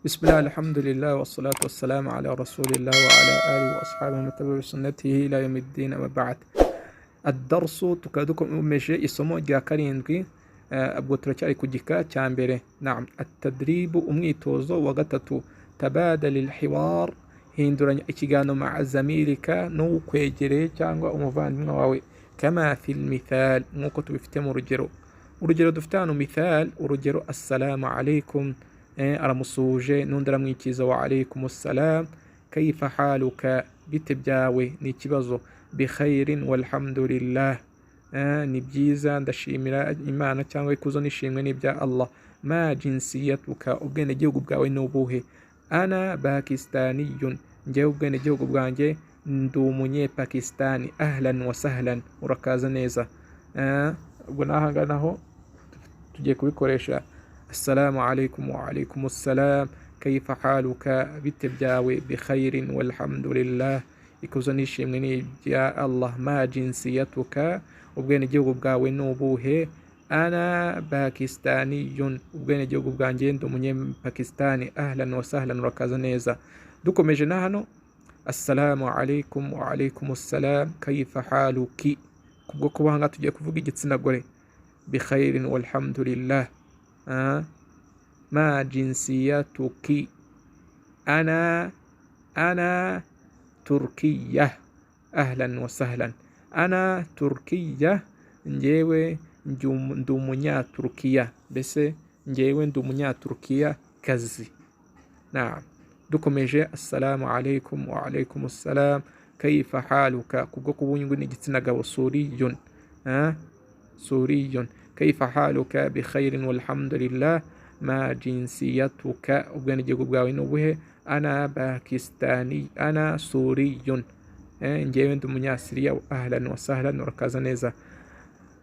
بسم الله، الحمد لله، والصلاة والسلام على رسول الله وعلى آله وأصحابه ومن تبع بسنته إلى يوم الدين، أما بعد. الدرس tukaba dukomeje isomo rya karindwi, ubwo turacyari ku gika cya mbere. نعم، التدريب umwitozo wa gatatu. تبادل الحوار hinduranya ikiganiro مع زميلك n'ukwegereye cyangwa umuvandimwe wawe كما في المثال nk'uko tubifite mu rugero. Urugero dufite hano, مثال urugero: السلام عليكم, aramusuhuje n'undi aramwikiza وعليكم السلام. كيف حالك bite byawe ni ikibazo. بخير والحمد لله, ni byiza ndashimira Imana cyangwa ikuzo n'ishimwe n'ibya Allah. ما جنسيتك ubwenegihugu bwawe ni ubuhe? أنا باكستاني njyewe ubwenegihugu bwanjye ndi umunyepakistani. أهلا وسهلا urakaza neza. Ubwo n'aha naho tugiye kubikoresha. السلام عليكم وعليكم السلام، كيف حالك bite byawe؟ بخير والحمد لله ikuzo n'ishimwe ni ibya Allah. ما جنسيتك ubwenegihugu bwawe ni ubuhe? أنا باكستاني ubwenegihugu bwanjye ndi umunyepakistani. أهلا وسهلا urakaza neza. Dukomeje na hano: السلام عليكم وعليكم السلام، كيف حالك kubwo kuba ahangaha tugiye kuvuga igitsina gore. بخير والحمد لله، ما جنسيتك؟ أنا تركية. أهلا وسهلا. أنا تركية njyewe ndi umunyaturukiya, mbese njyewe ndi umunyaturukiya kazi. نعم، dukomeje: السلام عليكم وعليكم السلام، كيف حالك kubwo kuba uyu ni igitsina gabo. سوري، سوري. كيف حالك؟ بخير والحمد لله. ما جنسيتك ubwenegihugu bwawe ni ubuhe? أنا باكستاني، أنا سوري, njyewe ndi umunyasiriya. أهلا وسهلا urakaza neza.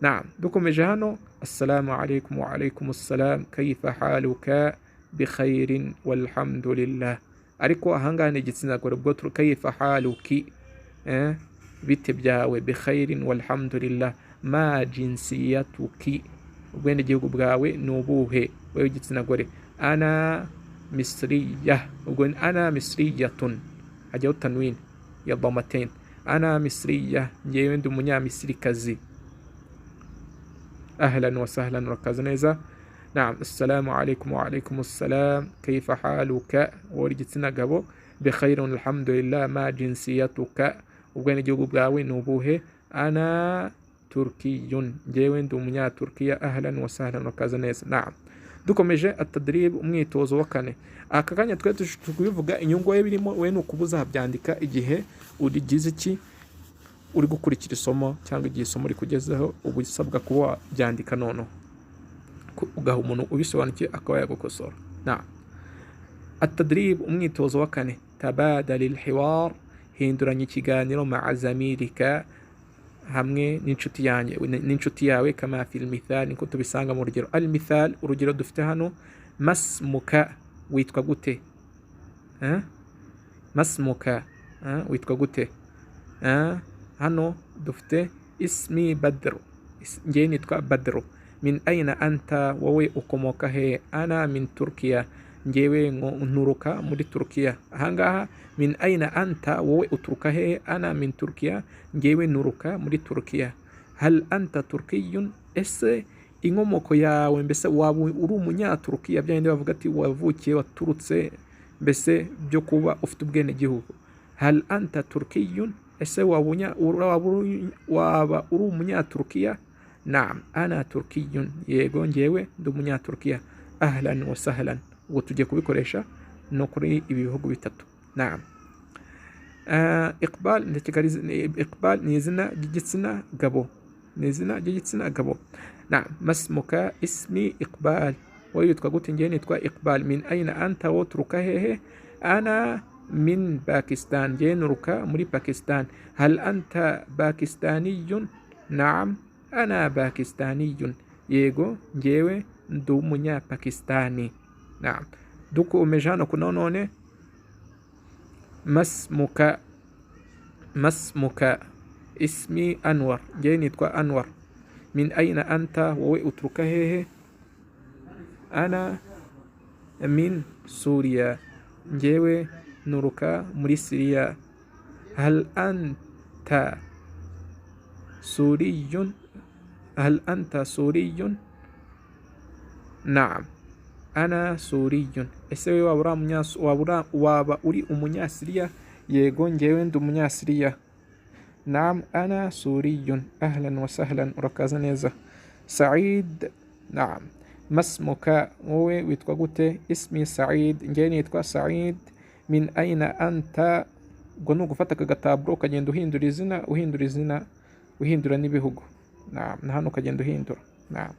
نعم، dukomeje hano: السلام عليكم وعليكم السلام، كيف حالك؟ بخير والحمد لله. Ariko ahangaha ni igitsina gore, ubwo كيف حالك bite byawe؟ بخير والحمد لله. ما جنسيتك ubwenegihugu bwawe ni ubuhe wewe igitsina gore? أنا مصرية, ubwo ni أنا مصرية, hajyaho تنوين ya ضمتين. أنا مصرية njyewe ndi umunyamisirikazi. أهلا وسهلا urakaza neza. نعم، السلام عليكم وعليكم السلام، كيف حالك wowe igitsina gabo؟ بخير الحمد لله. ما جنسيتك ubwenegihugu bwawe ni ubuhe? أنا تركي njyewe ndi umunyaturkiya. أهلا وسهلا urakaza neza. نعم، dukomeje: التدريب umwitozo wa kane. Aka kanya twe tukubivuga inyungu we birimo we ni ukuba uzabyandika igihe urigize iki uri gukurikira isomo cyangwa igihe isomo rikugezeho, uba usabwa kuba wabyandika noneho ugaha umuntu ubisobanukiwe akaba yagukosora. نعم، التدريب umwitozo wa kane. تبادل الحوار hinduranya ikiganiro مع زميلك hamwe n'inshuti yanjye n'inshuti yawe كما في المثال niko tubisanga mu rugero. المثال urugero dufite hano: ما اسمك witwa gute? Eh? ما اسمك, eh? Witwa gute? Eh? Hano dufite اسمي بدر, njye nitwa Badru. من أين أنت wowe ukomoka he? أنا من تركيا njyewe nturuka muri Turukiya. Ahangaha من أين أنت wowe uturuka he? أنا من تركيا njyewe nturuka muri Turukiya. هل أنت تركي ese inkomoko yawe mbese waba uri umunyaturukiya, bya bindi bavuga ati wavukiye waturutse mbese byo kuba ufite ubwenegihugu. هل أنت تركي ese waba uri umunyaturukiya? نعم، أنا تركي yego njyewe ndi umunyaturukiya. أهلا وسهلا. Ubwo tugiye kubikoresha no kuri ibi bihugu bitatu. نعم, Iqbal ndakeka Iqbal ni izina ry'igitsina gabo, ni izina ry'igitsina gabo. نعم، ما اسمك؟ اسمي إقبال. Wowe witwa gute? Njyewe nitwa Iqbal. من أين أنت wowe uturuka hehe? أنا من باكستان njyewe nturuka muri Pakistan. هل أنت باكستاني؟ نعم، أنا باكستاني yego njyewe ndi umunyapakistani. نعم، dukomeje hano ku none: ما اسمك؟ ما اسمك؟ اسمي أنور njyewe nitwa Anwar. من أين أنت wowe uturuka hehe? أنا min Suriya, njyewe nuruka muri Siriya. Hal anta suriyun, hal anta suriyun? Naam, ana suriyun. Ese we waba uri umunyasiriya? Yego, njyewe ndi umunyasiriya. Naam, ana suriyun. Ahlan wa sahlan, urakaza neza. Said, naam. Masmuka, wowe witwa gute? Ismi Said, njyewe nitwa Said. Min aina anta? Ubwo ni ugufata aka gataburo ukagenda uhindura izina, uhindura izina, uhindura n'ibihugu. Naam, na hano ukagenda uhindura. Naam.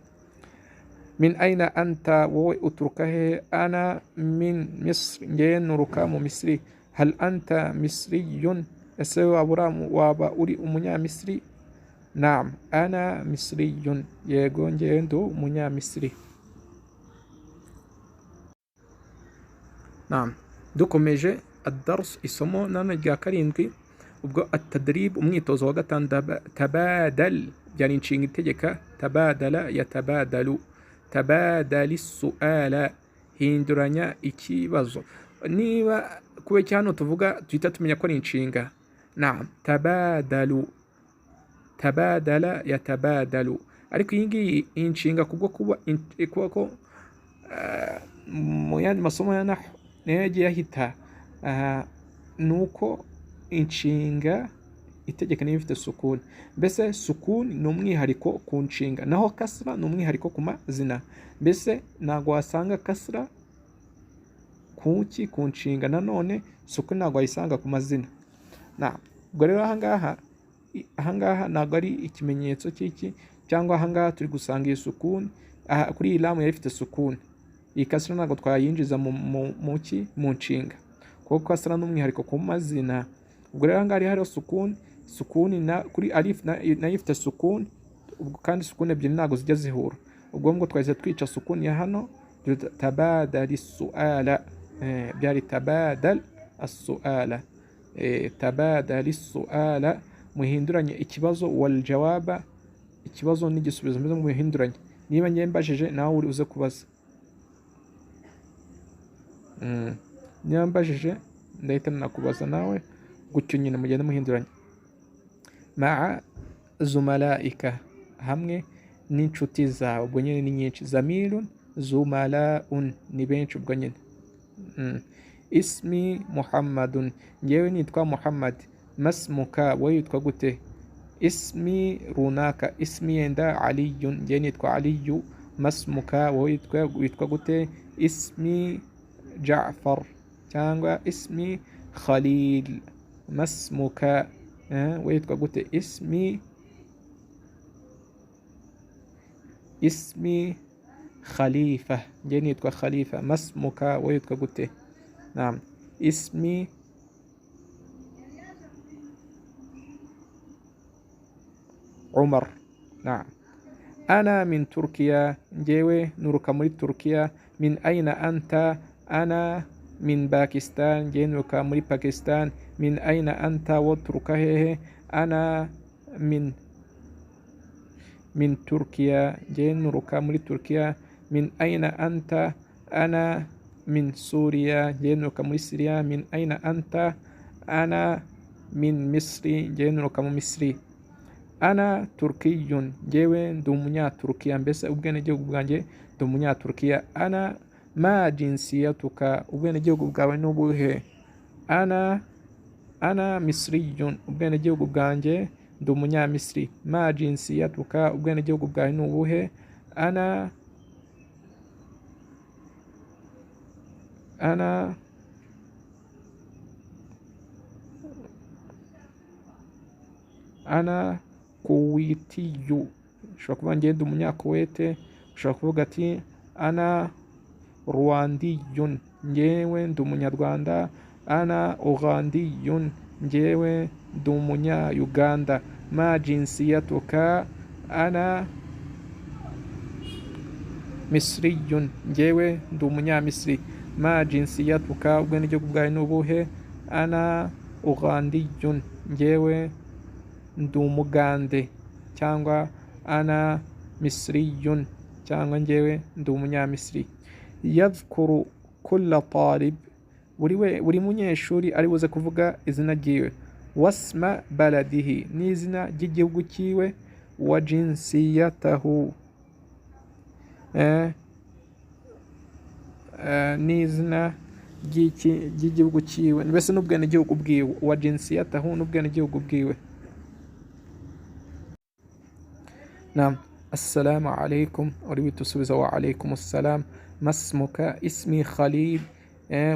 Min aina anta, wowe uturuka hehe? Ana min Misri, njyewe nturuka mu Misiri. Hal anta misriyun? Ese waba uri umunyamisiri? Naam, ana misriyun, yego njyewe ndi umunyamisiri. Naam, dukomeje ad-dars, isomo nano rya karindwi, ubwo at-tadrib, umwitozo wa gatanu, tabadal, byari inshinga itegeka, tabadala yatabadalu, tabadali suala, hinduranya ikibazo. Niba kubera hano tuvuga tuhita tumenya ko ari inshinga. Naam, tabadalu, tabadala yatabadalu. Ariko iyi ngiyi inshinga kubwo kuba ko mu yandi masomo ya nahwu niyo yagiye ahita, nuko inshinga itegeka niba ifite sukuni. Mbese sukuni ni umwihariko ku nshinga, naho kasra ni umwihariko ku mazina. Mbese ntabwo wasanga kasra kuki ku nshinga, nanone sukuni ntabwo wayisanga ku mazina. Ubwo rero ahangaha ntabwo ari ikimenyetso cy'iki, cyangwa ahangaha turi gusanga iyi sukuni, kuri iyi lamu yari ifite sukuni. Iyi kasra ntabwo twayinjiza mu nshinga, kuko kasra ni umwihariko ku mazina. Ubwo rero ahangaha hariho sukuni, sukuni na kuri alif nayo ifite sukuni, ubwo kandi sukuni ebyiri ntabwo zijya zihura. Ubwo ngo twahise twica sukuni ya hano, tabadali suala, byari tabadal as-suala, tabadali suala, muhinduranye ikibazo wal jawaba, ikibazo n'igisubizo, mbese muhinduranye. Niba njye mbajije nawe uri uze kubaza. Niba mbajije ndahita nakubaza nawe, gutyo nyine mugende muhinduranye. Maa zumalaika, hamwe n'inshuti zawe, ubwo nyine ni nyinshi. Zamilun, zumalaun, ni benshi ubwo nyine. Ismi Muhammadun, njyewe nitwa Muhammad. Masmuka, wowe witwa gute? Ismi runaka, ismi yenda Aliyun, njyewe nitwa Aliyu. Masmuka, wowe witwa gute? Ismi Jaafar cyangwa ismi Khalil. Masmuka, wowe witwa gute? Ismi Khalifa, njyewe nitwa Khalifa. Masmuka, wowe witwa gute? Naam, ismi Umar. Naam, ana min Turkiya, njyewe nuruka muri Turkiya. Min aina anta? Ana min Pakistan, njyewe nuruka muri Pakistan. Min aina anta, wo turuka hehe? Ana min Turkiya, njyewe nuruka muri Turkiya. Min aina anta? Ana min Suriya, njyewe nuruka muri Syria. Min aina anta? Ana min Misri, njyewe nuruka mu Misri. Ana Turkiyun, njyewe ndi umunyaturukiya, mbese ubwenegihugu bwanjye ndi umunyaturukiya. Ana ma jinsiyatuka, ubwenegihugu bwawe ni ubuhe? Ana Misriyun, ubwenegihugu bwanjye ndi umunyamisri. Ma jinsiyatuka, ubwenegihugu bwawe ni ubuhe? Ana ana ana Kuwaitiyu, ushobora kuvuga njye ndi umunyakuwete. Ushobora kuvuga ati ana Rwandiyun, njyewe ndi umunyarwanda. Ana Ugandiyun, njyewe ndi umunya-Uganda. Ma jinsiyatuka? Ana Misriyun, njyewe ndi umunyamisri. Ma jinsiyatuka, ubwenegihugu bwawe ni ubuhe? Ana Ugandiyun, njyewe ndi umugande, cyangwa ana Misriyun, cyangwa njyewe ndi umunyamisri. Yadhkuru Kulla talib, buri we, buri munyeshuri ari buze kuvuga izina ryiwe, wasma baladihi, n'izina ry'igihugu cyiwe, wa jinsiyatahu, n'izina ry'igihugu cyiwe, mbese n'ubwenegihugu bwiwe, wa jinsiyatahu, n'ubwenegihugu bwiwe. Naam. Assalamu alaikum, uri wita usubiza wa alaikum assalam. Masmuka? Ismi Khalil.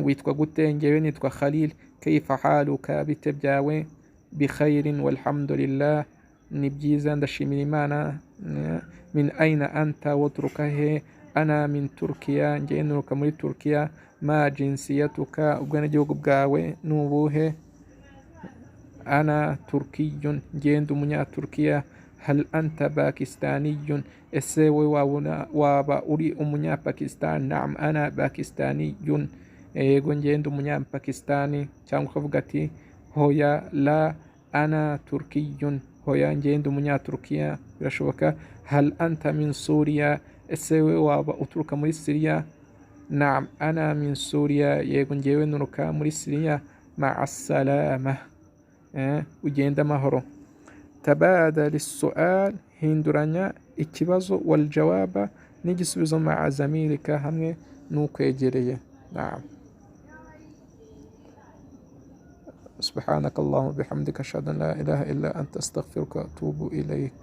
Witwa gute? Ngewe nitwa Khalil. Kaifa haluka? Bite byawe? Bikhairin walhamdulillah, ni byiza, ndashimira Imana. Min aina anta? Waturuka he? Ana min Turkiya, ngewe nturuka muri Turkiya. Ma jinsiyatuka? Ubwenegihugu bwawe ni ubuhe? Ana turkiyun, ngewe ndi umunyaturkiya. Hal anta pakistaniyun? Ese we wabona waba uri umunyapakistan? Naam, ana pakistaniyun, yego, ngewe ndi umunyapakistani. Cyangwa ukavuga ati hoya, la, ana turkiyun, hoya, ngewe ndi umunyaturukiya, birashoboka. Hal anta min Suriya? Ese we waba uturuka muri Siriya? Naam, ana min Suriya, yego, ngewe nturuka muri Siriya. Maa salama, ugende amahoro. Tabadal sual, hinduranya ikibazo, wal jawaba, n'igisubizo, maa zamilika, hamwe n'ukwegereye. Naam. Subhanaka Allahumma bihamdika, ashhadu an la ilaha illa anta, astaghfiruka wa atubu ilaik.